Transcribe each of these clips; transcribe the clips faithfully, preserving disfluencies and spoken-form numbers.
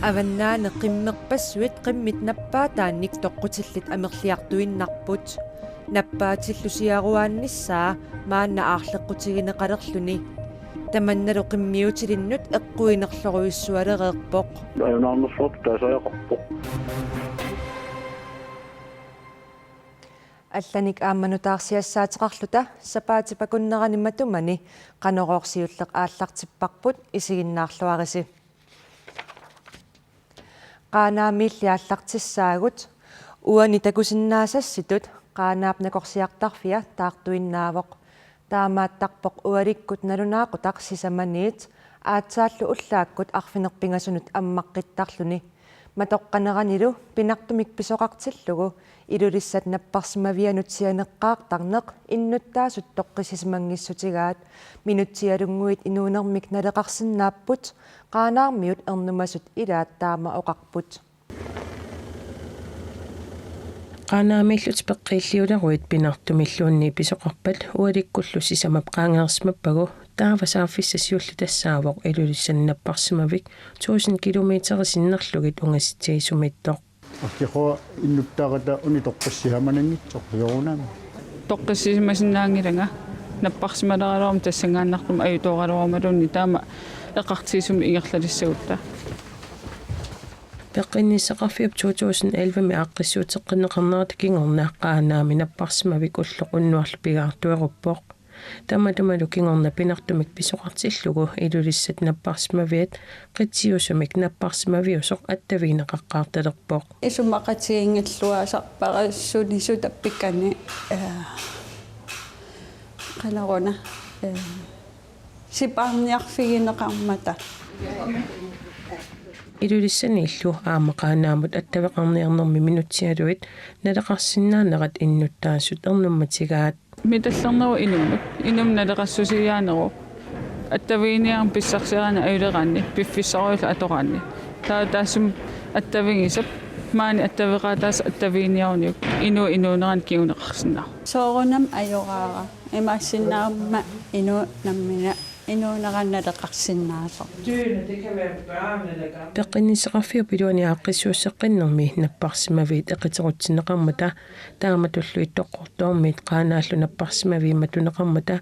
Avannaani qimmerpassuit qimmit nappaataannik toqqutillit amerliartuinnarput. Nappaatillu siaruaannissaa maanna aarleqqutigineqalerluni. Tamannalu qimmiutilinnut eqquinerlorujussualereerpoq. Ajunaarnersuartut taasariaqarpoq. Allanik aamma nutaarsiassaateqarluta sapaatip akunnerani matumani Qanorooq siulleq aallartipparput, isiginnaarluarisi. Qaanaamiilli aallartissaagut. Uani takusinnaasassitut Qaanaap nakorsiartarfia taartuinnaavoq. Taamaattarpoq ualikkut nalunaaqutaq sisamaniit, aatsaallu ullaakkut arfineq-pingasunut ammaqqittarluni. Matoqqaneranilu pinartumik pisoqartillugu Ilulissat napparsimavianut sianeqqaartarneq innuttaasut toqqissisimanngissutigaat. Minutsialunnguit inuunermik naleqarsinnaapput, Qaanaarmiut ernumasut ilaat taama oqarput. Qaanaamiillutik peqqiilliuleruit pinartumilluunniit pisoqarpat ualikkullu sisamap qaangeersimappagu, taava saaffissaq siulleq tassaavoq Ilulissani napparsimavik tusind kilometeri sinnerlugit ungasitsisumiittoq. Arkiqua innuttaaqataa uni toqqissisimananngitsoq soorunami. Toqqissisimasinnaanngilanga, napparsimaleraluarmat tassanngaannartumik ajutooraluarumaluunniit, taama eqqartugassumik ingerlalissagutta. Peqqinnissaqarfiup to tusind elleve-mi aaqqissuusseqqinneqarnerata kingorna Qaanaami napparsimavik ulloq unnuarlu pigaartueruppoq. Tamatumalu kingorna pinartumik pisoqartillugu Ilulissat napparsimaviat qitiusumik napparsimaviusoq attavigineqaqqaartalerpoq. Isumaqatigiinngilluinnarpara suni sutappikkani, eh, qanoruna, eh, sipaarniarfigineqarmata. Ilulissaniillu aamma Qaanaamut attaveqarniarnermi minutsialuit naleqarsinnaanerat innuttaasut ernummatigaat. Mitallernerup inummut, inummut naleqassusiaanerup attaviginiarnermik pissarsiaraanni ajuleraanni, piffissaarujullu atoraanni. Taava taassuma attavigisap maani attaveqaataasa attaviginiaruniuk inuup inuunerani kinguneqarsinnaavoq. Soorunami ajoraara, imaassinnaagama inuup nammineq inuunerani naleqarsinnaasoq. Peqqinnissaqarfiup iluani aaqqissuusseqqinnermi napparsimaviit eqiterutsinneqarmata, taamatullu Ittoqqortoormiit Qaanaallu napparsimaviit matuneqarmata,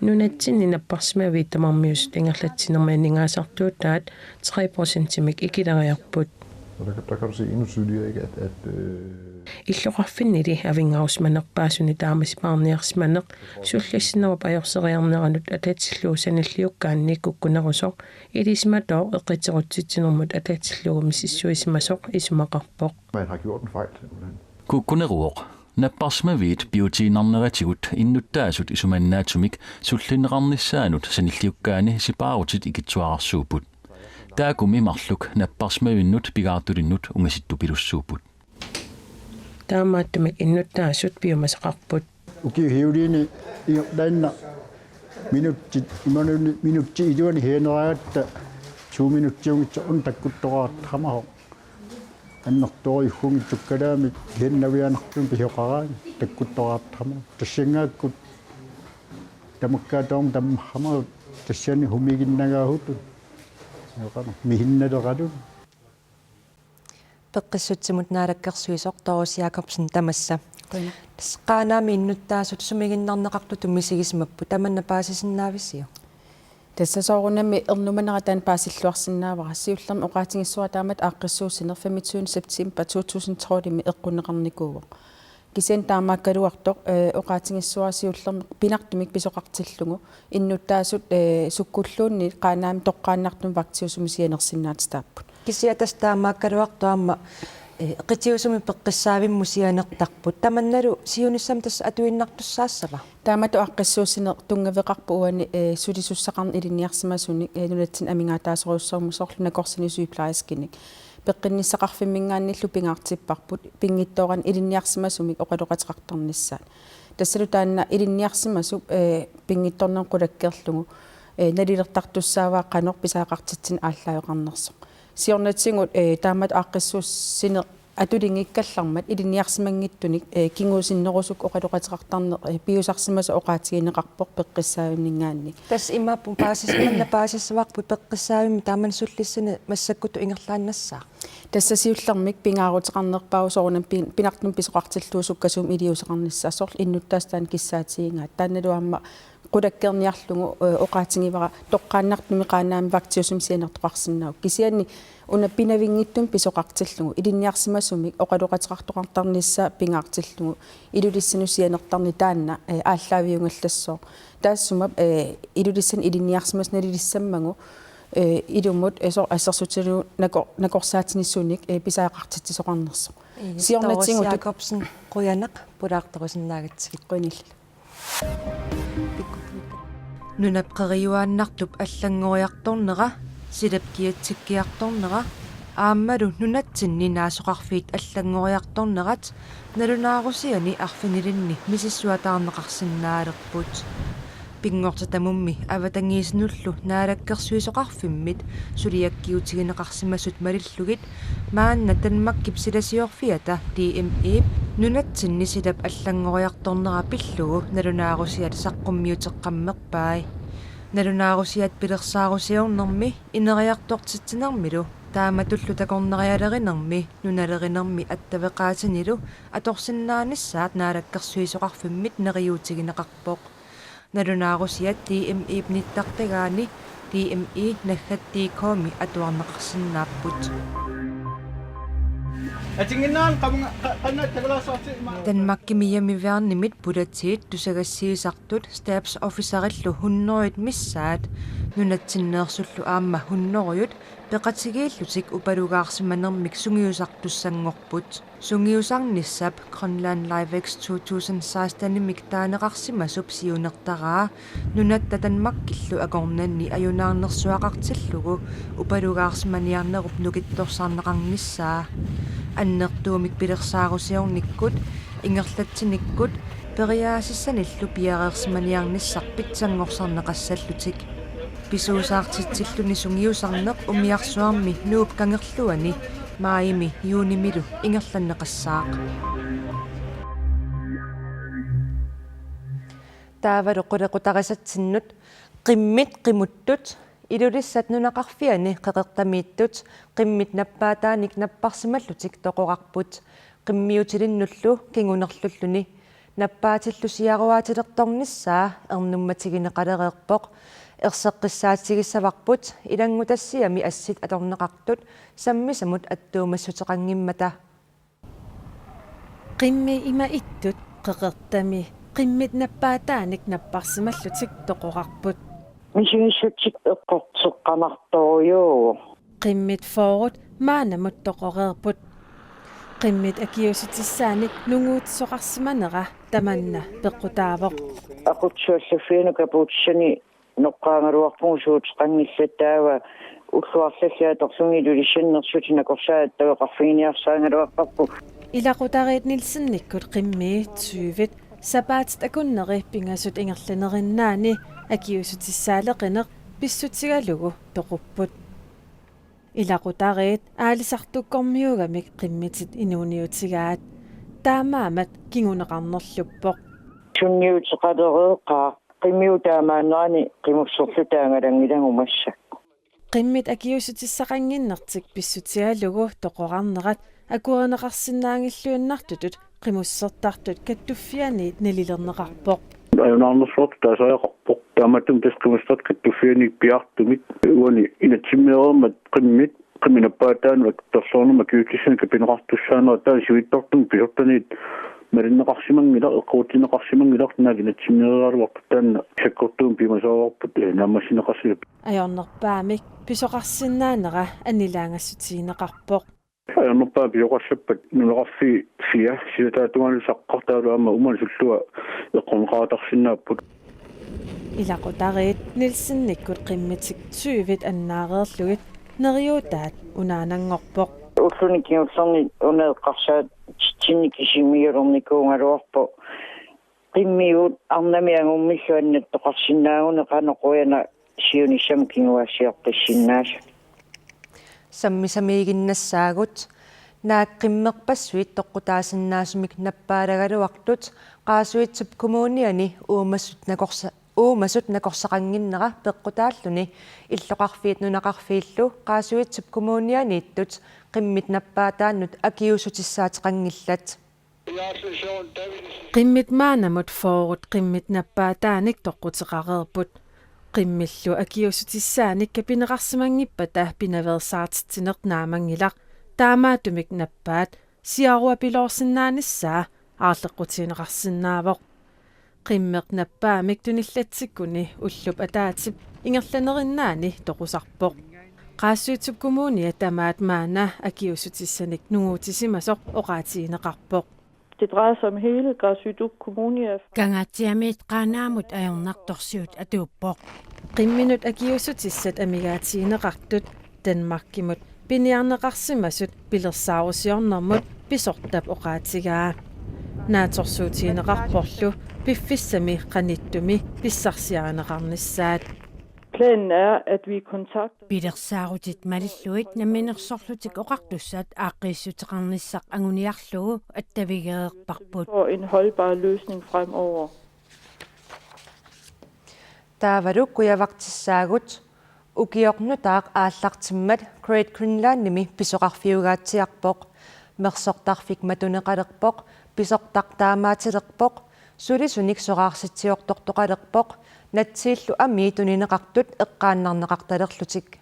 nunatsinni napparsimaviit tamarmiusut ingerlatsinermi aningaasartuutaat tre procentimik ikileriarput. Og der, der kan du se endnu tydeligere, ikke, at, at, øh, Illoqarfinnili avinngarusimanerpaasuni taama sipaarniarsimaneq sullissinerup ajorseriarneranut atatillugu sanilliukkaanni kukkunerusoq ilisimatooq eqiterutsitsinermut atatillugu misissuisimasoq isumaqarpoq. Man har gjort en fejl, simpelthen. Kukkuneruvoq, napparsimaviit piutiinnarneratigut innuttaasut isumannaatsumik sullinneqarnissaanut sanilliukkaanni sipaarutit ikittuararsuupput. Taakkumi marluk napparsimavinnut pigaartulinnut ungasittupilussuupput. Taamaattumik innuttaasut piumasaqarput. Ukiut siuliini ingerlaannaq minutsit, imaluunniit minutsit iluanni sianeraagatta to minutsiunngitsoq una takkuttoqartaramasoq. Annertoorujussuunngitsukkalaamik siannavianartumik pisoqaraanni takkuttoqartaramasoq. Tassanngaakkut tamakkaataammik tammarsimasoq tassani sumiginnagaasutut. Joqana misinnaleraluni. Peqqissutsimut naalakkersuisoq Doris Jakobsen tamassa. Qujanaq. Tassa Qaanaami innuttaasut sumiginnarneqartutut misigisimapput, tamanna paasisinnaavisiuk? Tassa soorunami ernumanera taanna paasilluarsinnaavara. Siullermik oqaatigissuara taamatut aaqqissuussineq femogtyvende september to tusind tolv-imi eqqunneqarnikuuvoq. Kisianni taamaakkaluartoq, eh, oqaatigissuara siullermik pinartumik pisoqartillugu innuttaasut, eh, sukkulluunniit Qaanaami toqqaannartumik vagtiusumik sianersinnaatitaapput. Kisianni tassa taamaakkaluartoq aamma, eh, qitiusumik peqqissaavimmut sianertarput. Tamannalu siunissami tassa atuinnartussaassava? Taamatut aaqqissuussineq tunngaveqarpoq uani, eh, sulisussaqarneq ilinniarsimasunik, eh, nunatsinni amigaataasorujussuarmik, soorlu nakorsinik sygeplejerskenik. Peqqinnissaqarfimminngaanniillu pingaartipparput pinngitsoorani ilinniarsimasumik oqaloqateqartarnissaat. Tassalu taanna ilinniarsimasup, eh, pinngitsoornermut qulakkeerlugu, eh, nalilertartussaavaa qanoq pisariaqartitsineq aallaaveqarnersoq. Siornatigut, eh, taamatut aaqqissuussineq atulinngikkallarmat ilinniarsimanngitsunik, eh, kingusinnerusukkut oqaloqateqartarneq, eh, piusarsimasoq oqaatigineqarpoq peqqissaavinninngaanniit. Tassa imaappoq paasissavarput, paasissavarput peqqissaavimmi taamani sullissani massakkutut ingerlaannassaaq. Tassa siullermik pingaaruteqarnerpaavoq soorunami pin-, pinartumik pisoqartillugu sukkasuumik iliuuseqarnissaa, soorlu innuttaasut taanna kissaatigigaat. Taannalu aamma qulakkeerniarlugu, eh, oqaatigivara toqqaannartumik Qaanaami vagtiusumik sianertoqarsinnaavoq. Kisianni una pinavinngitsumik pisoqartillugu ilinniarsimasumik oqaloqateqartoqartarnissaa pingaartillugu Ilulissanut sianertarneq taanna, eh, aallaaviugallassooq. Taassuma, eh, Ilulissanut ilinniarsimasoq nalilissammagu, eh, ilumut, eh, soorlu assersuutigalugu nako-, nakorsaatinik sunik, eh, pisariaqartitsisoqarnersoq. Ii, siornatigut Doris Jakobsen, qujanaq pulaartorusinnaagatsigit. Qujanillu. Nunap qeriuaannartup allanngoriartornera, silap kiatsikkiartornera, aammalu nunatsinni naasoqarfiit allanngoriartornerat nalunaarusiani arfinilinni misissuataarneqarsinnaalerput. Pinngortitamummi avatangiisinullu Naalakkersuisoqarfimmit suliakkiutigineqarsimasut malillugit maanna Danmarkip silasiorfiata D M E-p nunatsinni silap allanngoriartornera pillugu nalunaarusiat saqqummiuteqqammerpai. Nalunaarusiat pilersaarusiornermi ineriartortitsinermilu taamatullu takornarialerinermi nunalerinermi attaveqaatinilu atorsinnaanissaat Naalakkersuisoqarfimmit neriuutigineqarpoq. Nalunaarusiat D M E-p nittartagaani D M E naggat D K-mi atuarneqarsinnaapput. Atinginnaan qamunga-, qa-, qanna tagalaarsaarti ima. Danmarkimi hjemmeværnimit politiit tusagassiisartut stabsofficerillu hundredet missaat nunatsinneersullu aamma hundredet peqatigiillutik upalugaarsimanermik sungiusartussanngorput. Sungiusarnissap Greenland Livex to tusind seksten-imik taaneqarsimasup siunertaraa nunatta Danmarkillu akornanni ajunaarnersuaqartillugu upalugaarsimaniarnerup nukittorsarneqarnissaa. Annertuumik pilersaarusiornikkut, ingerlatsinikkut, periaasissanillu piareersimaniarnissaq pitsanngorsarneqassallutik. Pisuusaartitsilluni sungiusarneq umiarsuarmi Nuup Kangerluani maajimi juunimilu ingerlanneqassaaq. Taavalu qulequtarisatsinnut qimmit qimuttut Ilulissat nunaqarfiani Qeqertamiittut qimmit nappaataanik napparsimallutik toqorarput, qimmiutilinnullu kingunerlulluni. Nappaatillusiaruaatilertornissaa ernummatigineqalereerpoq. Erseqqissaatigissavarput ilanngutassiami assit atorneqartut sammisamut attuumassuteqanngimmata. Qimmit ima ittut Qeqertami qimmit nappaataanik napparsimallutik toqorarput. Misigissutsik eqqorteqqanartorujuuvoq. Qimmit fyrret maannamut toqoreerput. Qimmit akiuussutissaanik nunguutisoqarsimanera tamanna peqqutaavoq. Aqutsuallaffianut kapuutissani noqqaagaluarpugut suuteqanngillat, taava ullut arlallit atorlugit Ilulissanersutit nakorsaat attaveqarfiginiarsaagaluarparput. Ilaqutariit Nielsenikkut qimmii tyvit sapaatit akunneri pingasut ingerlanerinnaanni akiuussutissaaleqineq pissutigalugu toqupput. Ilaqutariit aalisartukkormiuugamik qimmitit inuuniutigaat. Taamaammat kinguneqarnerluppoq. Sunniuteqalereeqaaq, qimmiut taamaannerani qimusserluta angalanngilagut massakkut. Qimmit akiuussutissaqannginnertik pissutigalugu toqorarnerat akuerineqarsinnaanngilluinnartutut qimussertartut kattuffianiit nalilerneqarpoq. Ajunaarnersuartut taasariaqarpoq. Taamaattumik tassa qimussertartut kattuffianiit piaartumik uani inatsimmeereermat qimmit qimmit nappaataanut attorsornermut akiuussutissanik kapineqartussaanera taanna sivitsortumik pisortaniit malinneqarsimanngilaq, eqquutsinneqarsimanngilaq, naak inatsimmeeriaraluartut taanna sakkortuumik piumasaraluarput, eh, naammassineqassasoq. Ajornerpaamik pisoqarsinnaanera annilaangassutigineqarpoq. Ajornerpaamik pisoqassappat nunaqarfiit fire, silataata tungaanut saqqartaalu aamma uummanik sullua eqqorneqaratarsinnaapput. Ilaqutariit Nielsenikkut qimmitik tyvit annaareerlugit neriuutaat unaannanngorpoq. Ulluni kingullerni una eqqarsaatitsinni kisimigalernikuugaluarpoq. Qimmigut arnamik angummillu annattoqarsinnaaguni qanoq qujanaq siunissami kinguaassiortassinnaasut. Sammisamiiginnassaagut. Naak qimmerpassuit toqqutaasinnaasumik nappaalagaluartut Qaasuitsup Kommuniani uumasut nakorsa-, uumasut nakorsaqannginnera peqqutaalluni illoqarfiit nunaqarfiillu Qaasuitsup Kommunianiittut qimmit nappaataannut akiuussutissaateqanngillat. Qimmit maannamut fyrret qimmit nappaataanik toqquteqareerput. Qimmillu akiuussutissaanik kapineqarsimanngippata pinaveersaartitsineq naammanngilaq, taamaattumik nappaat siaruapiloorsinnaanissaa aarleqqutigineqarsinnaavoq. Qimmeq nappaamik tunillatsikkuni ullup ataatsip ingerlanerinnaani toqusarpoq. Qaasuitsup Kommunia tamaat maanna akiuussutissanik nunguutisimasoq oqaatigineqarpoq. Det drejer sig om hele Qaasuitsup Kommune. Kangaatsiamiit Qaanaamut ajornartorsiut atuuppoq. Qimminut akiuussutissat amigaatigineqartut Danmarkimut piniarneqarsimasut pilersaarusiornermut pisortap oqaatigaa. Naatsorsuutigineqarporlu piffissami qanittumi pissarsiarineqarnissaat. Planen er, at vi kontakter Pilersaarutit malillugit namminersorlutik oqartussat aaqqiissuteqarnissaq anguniarlugu attavigereerparput. Får en holdbar løsning fremover. Taavalu kujavartissaagut. Ukioq nutaaq aallartimmat Great Greenlandimi pisoqarfiugaatsiarpoq. Mersortarfik matuneqalerpoq, pisortaq taamaatilerpoq, sulisunik soraarsitsiortortoqalerpoq, natsiillu amii tunineqartut eqqaannarneqartalerlutik.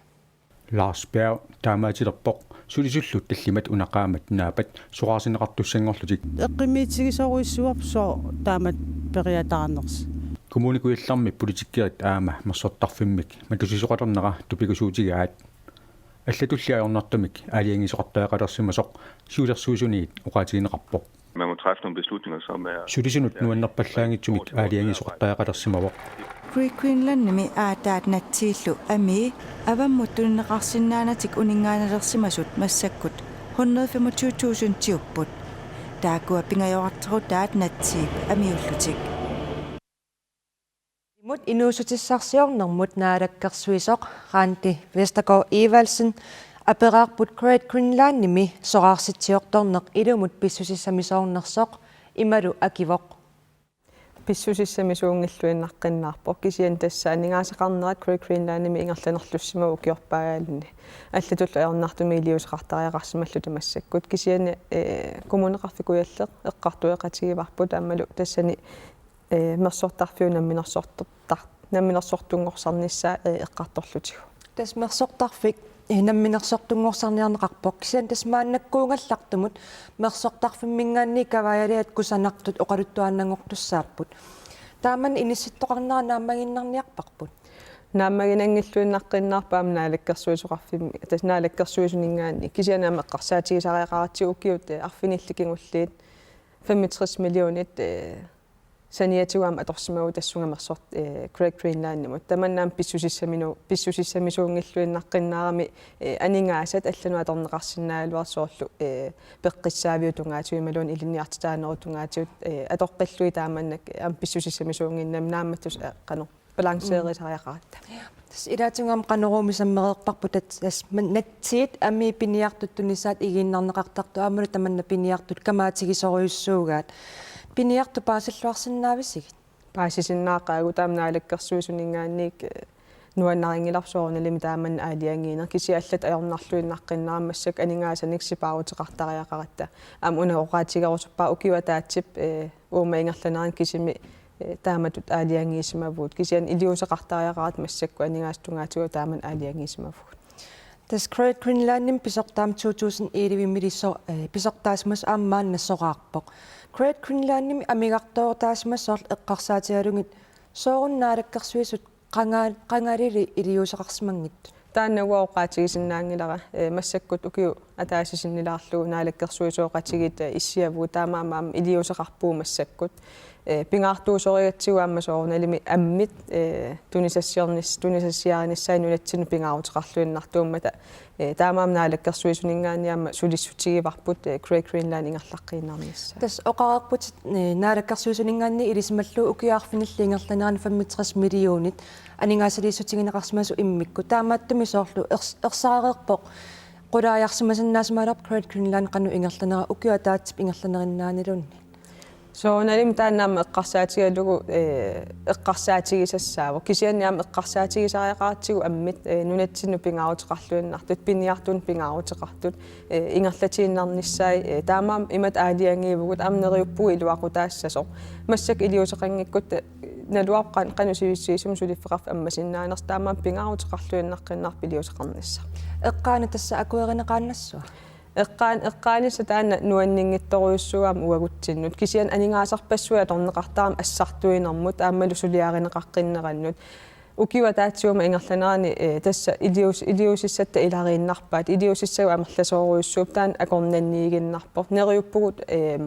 Lars Bjerg taamaatilerpoq, sulisullu tallimat una qaammat naapat soraarsinneqartussanngorlutik. Eqqumiitigisorujussuuarput sooq taamatut periataanersoq. Kommune Kujallermi politikerit aamma mersortarfimmik matusisoqalernera tupigusuutigaat. Allatulli ajornartumik aalajangiisoqartariaqalersimasoq siulersuisuniit oqaatigineqarpoq. Man må træffe nogle beslutninger, som er Sulisunut nuannerpallaanngitsumik aalajangiisoqartariaqalersimavoq. Great Greenlandimi aataat natsiillu amii avammut tunineqarsinnaanatik uninngaannalersimasut massakkut hundrede femogtyve tusindiupput. Taakkua pingajorarterutaat natsiip amiullutik. Imut inuussutissarsiornermut naalakkersuisoq Randi Vestergaard Evaldsen aperaarput Great Greenlandimi soraarsitsiortorneq ilumut pissusissamisoornersoq imalu akivoq. Pissusissamisuunngilluinnaqqinnaarpoq, kisianni tassa aningaasaqarnerat Great Greenlandimi ingerlanerlussimavoq ukiorpaagalunni. Allatullu ajornartumik iliuuseqartariaqarsimalluta massakkut. Kisianni, eh, Kommuneqarfik Kujalleq eqqartueqatigivarput aammalu tassani eh, mersortarfiup namminersortortar-, namminersortunngorsarnissaa, eh, eqqartorlutigu. Tassa mersortarfik, eh, namminersortunngorsarniarneqarpoq. Kisianni tassa maannakkuugallartumut mersortarfimminngaanniit kavaajaliat kusanartut oqaluttuaannanngortussaapput. Taamani inissittoqarnera naammagiinnarniarparput. Naammaginanngilluinnaqqinnaarpoq aamma naalakkersuisoqarfimmi, tassa naalakkersuisuninngaanniit. Kisianni aamma eqqarsaatigisariaqaratsigu ukiut, eh, arfinillit kingulliit femogtres millionit, eh, saniatigut aamma atorsimavoq tassunga mersort-, eh, Great Greenlandimut. Tamanna aamma pissusissaminu-, pissusissamisuunngilluinnaqqinnaarami, eh, aningaasat allanut atorneqarsinnaagaluartut soorlu, eh, peqqissaaviup tungaatigut imaluunniit ilinniartitaanerup tungaatigut, eh, atoqqillugit taamannak aamma pissusissamisuunnginnami naammattussaq, eh, qanoq balanceerisariaqaratta. Tassa ilaatigut aamma Qanoruumi sammereerparput, tassa man-, natsiit amii piniartut tunisaat igiinnarneqartartut aammalu tamanna piniartut kamaatigisorujussuugaat. Piniartut paasilluarsinnaavisigit? Paasisinnaaqaagut, taama naalakkersuisuninngaanniit, eh, nuannarinngilarput soorunalimi taamannak aalajangiineq, kisianni allat ajornarluinnaqqinnaramik massakkut aningaasanik sipaaruteqartariaqaratta. Aamma una oqaatigerusuppara ukiup ataatsip, eh, uuma ingerlanerani kisimi, eh, taamatut aalajangiisimavugut. Kisianni iliuuseqartariaqaratta massakkut aningaasat tungaatigut taamannak aalajangiisimavugut. Tassa Great Greenlandimi pisortaamik to tusind ellevemili so-, eh, pisortaasimasoq aamma maanna soraarpoq. Great Greenlandimi amigartoortaasimasoq eqqarsaatigalugit sooruna Naalakkersuisut qanga-, qangalili iliuuseqarsimanngitsut? Taanna uanga oqaatigisinnaanngilara, eh, massakkut ukiup ataatsip sinnilaarlugu naalakkersuisooqatigiit, eh, issiavugut, taamaammat aamma iliuuseqarpugut massakkut. Eh, pingaartuusorigatsigu aamma soorunalimi ammit, eh, tunisassiornis-, tunisassiarinissaat nunatsinnut pingaaruteqarluinnartuummata, eh, taamaammat naalakkersuisuninngaanniit aamma sulissutigivarput, eh, Great Greenland ingerlaqqiinnarnissaa. Tassa oqareerputit, eh, naalakkersuisuninngaanniit ilisimallugu ukiup arfinillit ingerlanerani femogtres millionit aningaasaliissutigineqarsimasut immikkut. Taamaattumik soorlu ers-, ersarereerpoq Qulaajarsimasinnaasimalerpoq Great Greenland qanoq ingerlanera ukiup ataatsip ingerlanerinnaaniluunniit. Soorunalimi taanna aamma eqqarsaatigalugu, ee, eqqarsaatigisassaavoq. Kisianni aamma eqqarsaatigisariaqaratsigu ammit, ee, nunatsinnut pingaaruteqarluinnartut, piniartunut pingaaruteqartut, ee, ingerlatiinnarnissaat, ee, taamaammat imatut aalajangiivugut, aamma neriuppugut iluaqutaassasoq. Massakkut iliuuseqanngikkutta, ee, naluara qan-, qanoq sivisutigisumik suliffeqarfik ammasinnaanersoq, taamaammat pingaaruteqarluinnaqqinnaarpoq iliuuseqarnissaq. Eqqaani tassa akuerineqaannassuuvoq? Eqqaan-, eqqaanissaq taanna nuanninngitsorujussuuvoq aamma uagutsinnut. Kisianni aningaasarpassuit atorneqartarami assartuinermut aammalu suliarineqaqqinnerannut. Ukiup ataatsip ingerlanerani, ee, tassa iliuus-, iliuusissatta ilariinnarpaat, iliuusissagut amerlasoorujussuupput, taanna akornanniiginnarpoq. Neriuppugut, ee,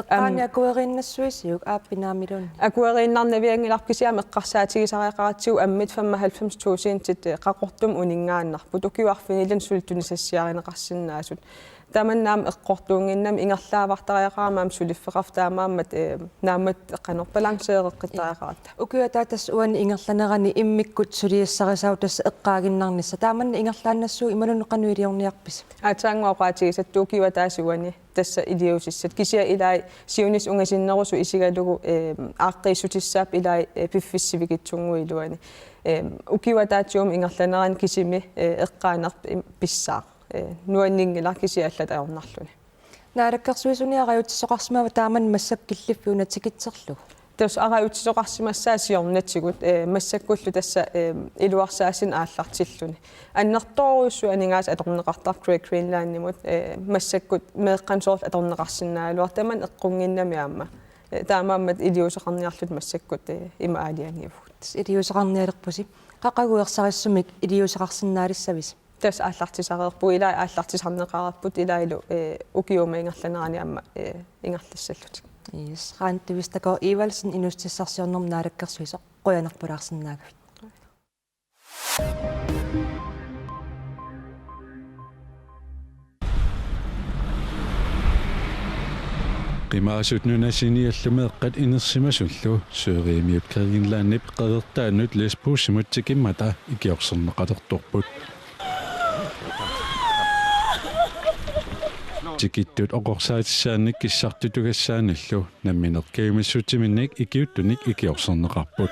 Eqqaani am- akueriinnassuisiuk aappinaamiluunniit? Akueriinnarnavianngilarput, kisianni eqqarsaatigisariaqaratsigu ammit femoghalvfems tusindit, ee, Qaqortumi uninngaannarput, ukiut arfinillit suli tunisassiarineqarsinnaasut. Tamanna aamma eqqortuunnginnami ingerlaavartariaqarami aamma suliffeqarfik, taamaammat, ee, naammat qanoq balanceereqqittariaqaratta. Ukiup ataatsip uani ingerlanerani immikkut suliassarisaavoq tassa eqqaaginnarnissaq. Taamanna ingerlaannassuuvoq, imaluunniit qanoq iliorniarpisi? Aatsaannguaq oqaatigisattut ukiup ataatsip uani tassa iliuusissat. Kisianni ilai siunissaq ungasinnerusoq isigalugu, ee, aaqqiissutissaapput ilai, ee, piffissap sivikitsunnguup iluani. Ee, ukiup ataatsip ingerlanerani kisimi, ee, eqqaaneq im-, pissaaq. Ee, nuanninngilaq kisianni allatut ajornarluni. Naalakkersuisuni arajutsisoqarsimava taamani massakkut killiffik una tikitserlugu? Tassa arajutsisoqarsimassaat siornatigut, ee, massakkullu tassa, ee, iluarsaassineq aallartilluni. Annertoorujussuit aningaasat atorneqartarput Great Greenlandimut, ee, massakkut meeqqanut soorlu atorneqarsinnaagaluartut, tamanna eqqunngimmat aamma. Ee, taamaammat iliuuseqarniarluta massakkut, ee, ima aalajangiivugut. Tassa iliuuseqarnialerpusi. Qaqugu ersarissumik iliuuseqarsinnaalissavisi? Tassa aallartisareerpugut, ilai aallartisarneqareerput, ilaallu, ee, ukiup ingerlanerani aamma, ee, ingerlassallutik. Yes, Randi Vestergaard Evaldsen, inuussutissarsiornermut naalakkersuisoq, qujanaq pulaarsinnaagavit. Qimaasut nunasiniallu meeqqat inersimasullu Sørimiut Greenlandip qeqertaanut Lesbosimut tikimmata ikiorserneqalertorput. Tikittut oqorsaatissaannik kissartutugassaanillu nammineq kajumissutsiminnik ikiuttunik ikiorserneqarput.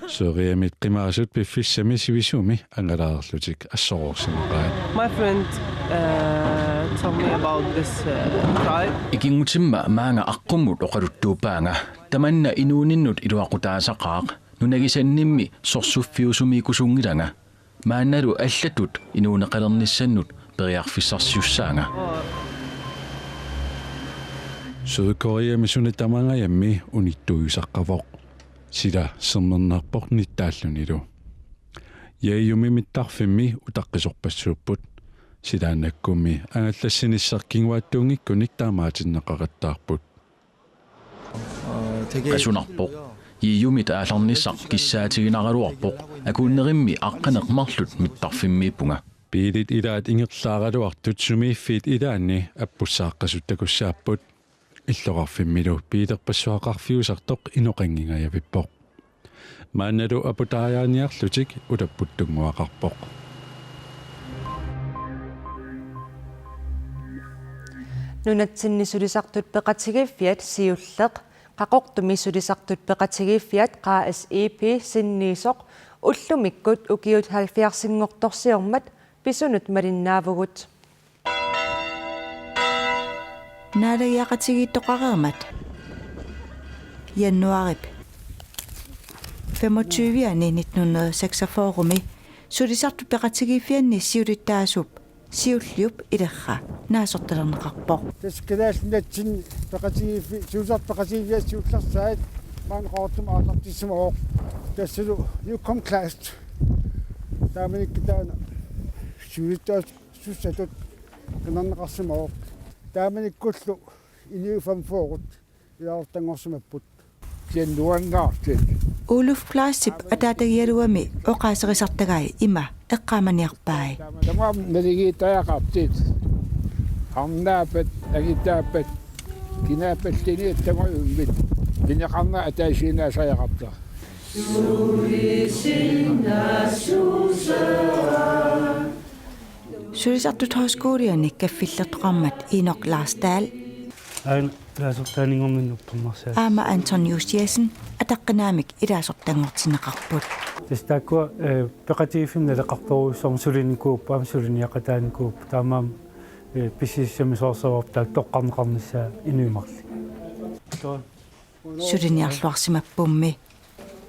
Sørimiut qimaasut piffissami sivisuumi angalaarlutik assoroorsimaqaat. My friend, uh, told me about this, uh, tribe. Ikinngutimma maanga aqqummut oqaluttuuppaanga. Tamanna inuuninnut iluaqutaasaqaaq. Nunagisannimmi sorsuffiusumiikkusunngilanga. Maannalu allatut inuuneqalernissannut periarfissarsisussaanga. Sydkoreami suna tamangajammi unittuujusaqqavoq. Sila sermernarpoq nittaallunilu. Jeojumi mittarfimmi utaqqisorpassuupput. Silaannakkummi angallassinissaq kinguaattuunngikkunik taamaatinneqaqattaarput. Qasunarpoq. Jeojumit aallarnissaq kissaatiginaraluarpoq. Akuunnerimmi aqqaneq-marluk mittarfimmiippunga. Biilit ilaat ingerlaaraluartut sumiiffiit ilaanni appussaaqqasut takussaapput. Illoqarfimmilu biilerpassuaqarfiusartoq inoqanngingajavippoq. Maannalu aputaajaaniarlutik ulapputtunnguaqarpoq. Nunatsinni sulisartut peqatigiiffiat siulleq, Qaqortumi sulisartut peqatigiiffiat K S I P sinniisoq, ullumikkut ukiut halvfjerdsinngortorsiormat pisunut malinnaavugut. Naalagiaqatigiittoqareermat januaarip femogtyve-ani nitten hundrede seksogfyrre-mi sulisartut peqatigiiffianni siulittaasup siulliup ilerra naasortalerneqarpoq. Tassa kalaallit nunatsinni peqatigiiffi-, sulisartut peqatigiiffiat siullersaat maani Qaqortumi aallartissimavoq. Tassalu Yukon Class. Taamanikkut taanna siulittaasup sussatut qinerneqarsimavoq. Taamanikkullu inuit femogfyrre ilaasortanngorsimapput. Kisianni nuannaartut. Uluf Kleistip ataatagigaluami oqaaserisartagai ima eqqaamaniarpai. Tamarmik naligiittariaqartut. Arnaappat, angutaappat, kinaappat tiniat tamarmik pineqarnerat ataasiinnaasariaqartut. Sulisartut Højskoliani kaffillertoqarmat Inok Larsdal. Aana ilaasortaanngorninni uppernarsaat. Aamma Anton Justiassen ataqqinaamik ilaasortanngortinneqarput. Tassa taakkua, eh, peqatigiiffimmi naleqartorujussuarmik sulinikuupput, aamma suliniaqataanikuupput, taamaammat, eh, pissusissamisoorsuarput taakku toqqarneqarnissaat inuit marluk. Suliniarluarsimappummi.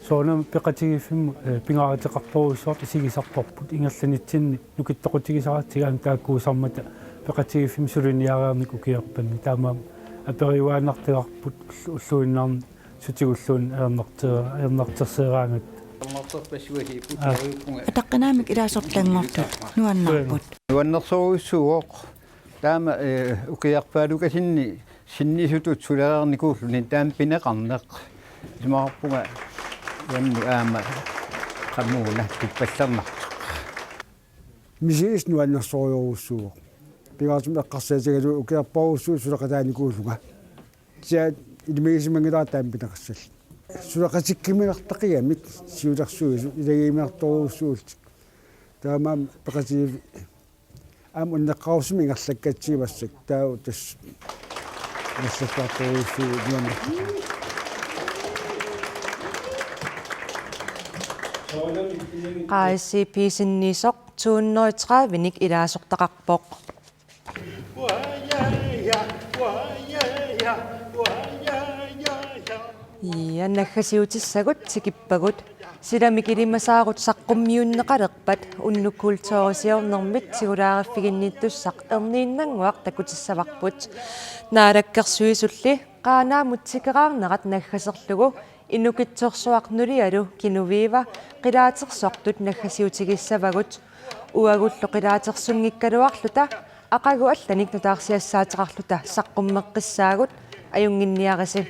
Soorunami peqatigiiffimmut, eh, pingaaruteqartorujussuartut isigisarparput, ingerlanitsinni nukittoqutigisaratsigu aamma taakkuusarmata peqatigiiffimmi suliniareernikut ukiorpammi, taamaammat aperiuaannartagarput ullu-, ulluinnarni sutigulluunniit ajornarter-, ajornartorsioraagut. Aa. Ataqqinaamik ilaasortanngortut nuannaarput. Nuannersorujussuuvoq. Taama, eh, ukiorpaalukasinni sinniisutut sulereernikuulluni taama pineqarneq. Isumaqarpunga uannut aamma qamuuna tuppallernartoq. Misigisaq nuannersorujorujussuuvoq. Pingaartumik eqqarsaatigalugu ukiorparujussuit suleqataanikuullunga. Kisianni ilimagisimanngilara taama pineqassallugu. Suleqatikkuminartaqigamik siulersuisut ilagiiminartorujussuullutik. Taamaammat peqatigiiffik aamma unneqqarusumik ingerlakkatsiimassak taava tassa ingerlalluartorujussuuvoq nuannerpoq. Qa S C P sinniisoq to hundrede og tredive-nik ilaasortaqarpoq. Ja, naggasiutissagut tikippagut. Silamik ilimasaarut saqqummiunneqalerpat unnuk kulturi siornermit tigulaariffiginnittussaq erniinnannguaq takutissavarput. Naalakkersuisulli Qaanaamut tikeraarnerat naggaserlugu Inukitsorsuaq nulialu Kinuviiva qilaatersortut naggasiutigissavagut. Uagullu qilaatersunngikkaluarluta aqagu allanik nutaarsiassaateqarluta saqqummeqqissaagut, ajunnginniarisi.